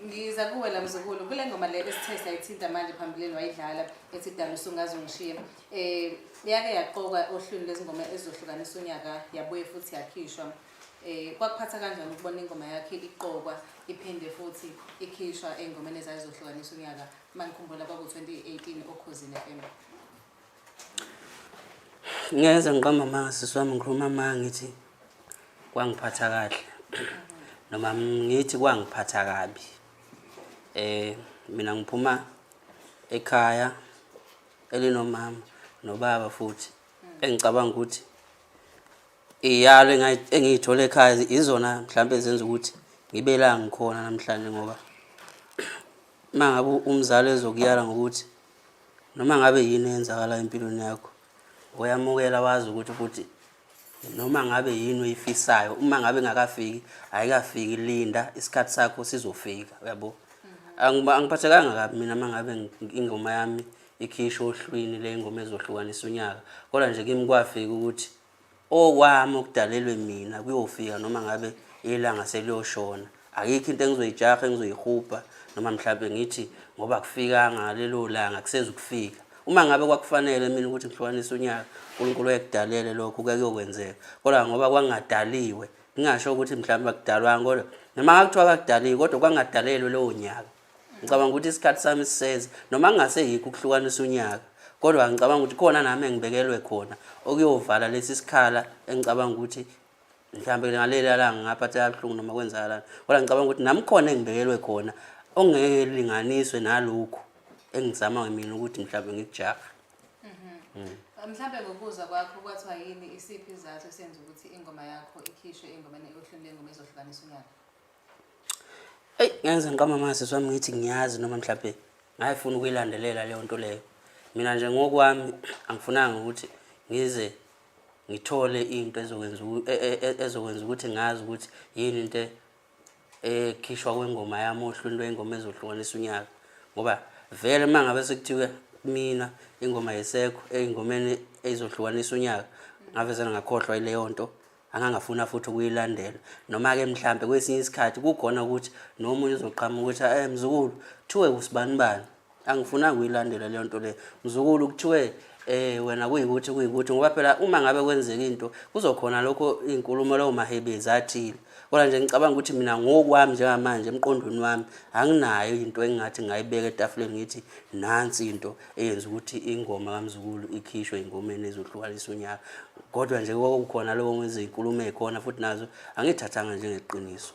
Ngiza kuwe la mzukulu kule ngoma le esithe sayithinta manje phambilini wayidlala ethi dala usungaze ungishiye. Yake yaqokwa ohlwini lezingoma ezizohlukanisa unyaka yabuye futhi yakhishwa. Kwakuphatha kanjani ukubona ingoma yakhe iqokwa iphinde futhi ikhishwa ey'ngomeni ezazizohlukanisa unyaka mangikhumbula kwaku-2018 oKhozini FM? Ngeze ngiqamba amanga sisi wami, ngikhuluma amanga ngithi kwangiphatha kahle noma ngithi kwangiphatha kabi. Mina ngiphuma ekhaya elinomama nobaba futhi engicabanga ukuthi iyalo engiyithola ekhaya izona mhlawumbe ezenza ukuthi ngibe la ngikhona namhlanje, ngoba uma ngabe umzali ezokuyala ngokuthi noma ngabe yini eyenzakala empilweni yakho uyamukela, wazi ukuthi futhi noma ngabe yini oyifisayo uma ngabe ingakafiki ayikafiki, linda isikhathi sakho sizofika, uyabo. Angiphathekanga kabi mina uma ngabe ingoma yami ikhishwa ohlwini le ngoma ezohlukanisa unyaka, kodwa nje kimi kwafika ukuthi okwami okudalelwe mina kuyofika noma ngabe ilanga seliyoshona. Akikho into engizoyijaha engizoyihubha noma mhlawumbe ngithi ngoba kufikanga ngalelo langa kusezukufika. Uma ngabe kwakufanele mina ukuthi ngihlukanise unyaka, uNkulunkulu wayekudalele lokho kuke kuyokwenzeka, kodwa ngoba kwangadaliwe, ngingasho ukuthi mhlawumbe akudalwanga, kodwa noma ngakuthiwa kakudaliwe kodwa kwangadalelwe lowo nyaka. Ngicabanga ukuthi isikhathi sami siseza, noma kungaseyikho ukuhlukanisa unyaka, kodwa ngicabanga ukuthi khona nami engibekelwe khona okuyovala lesi sikhala engicabanga ukuthi mhlawumbe ngaleli langa ngaphatheka kabuhlungu noma kwenzakalani, kodwa ngicabanga ukuthi nami khona engibekelwe khona ongeke linganiswe nalokhu engizama mina ukuthi mhlawumbe ngikujaha. Mhlambe ngokuzwa kwakho kwathiwa yini, isiphi isizathu esenza ukuthi ingoma yakho ikhishwe engomeni ohlwini lengoma ezohlukanisa unyaka? Eyi, ngenze ngiqamba amanga sisi wami ngithi ngiyazi noma mhlawumbe ngayifuna ukuyilandelela leyo nto leyo. Mina nje ngokwami angifunanga ukuthi ngize ngithole into ezokwenza ezokwenza ukuthi ngazi ukuthi yini into ekhishwa kwengoma yami ohlwini lwengoma ezohlukanisa unyaka, ngoba vele uma ngabe sekuthiwe mina ingoma ayisekho ey'ngomeni ezizohlukanisa unyaka, ngaveze ngakhohlwa yileyo nto, angangafuna futhi ukuyilandela. Noma-ke mhlampe kwesinye isikhathi kukhona ukuthi nomunye uzoqhamuka ukuthi mzukulu kuthiwe usibanibani, angifunanga ukuyilandela leyo nto leyo, mzukulu kuthiwe wena kuyikuthi kuyikuthi, ngoba phela uma ngabe kwenzeka into kuzokhona lokho iy'nkulumo lawo mahebezi athile. Kodwa nje ngicabanga ukuthi mina ngokwami njengamanje emqondweni wami anginayo into engingathi ngayibeka etafuleni ngithi nansi into eyenza ukuthi ingoma kaMzukulu ikhishwe engomeni ezohlukanisa unyaka, kodwa nje kwakukhona lokho ngezinkulumo ey'khona futhi nazo angiyithathanga njengeqiniso.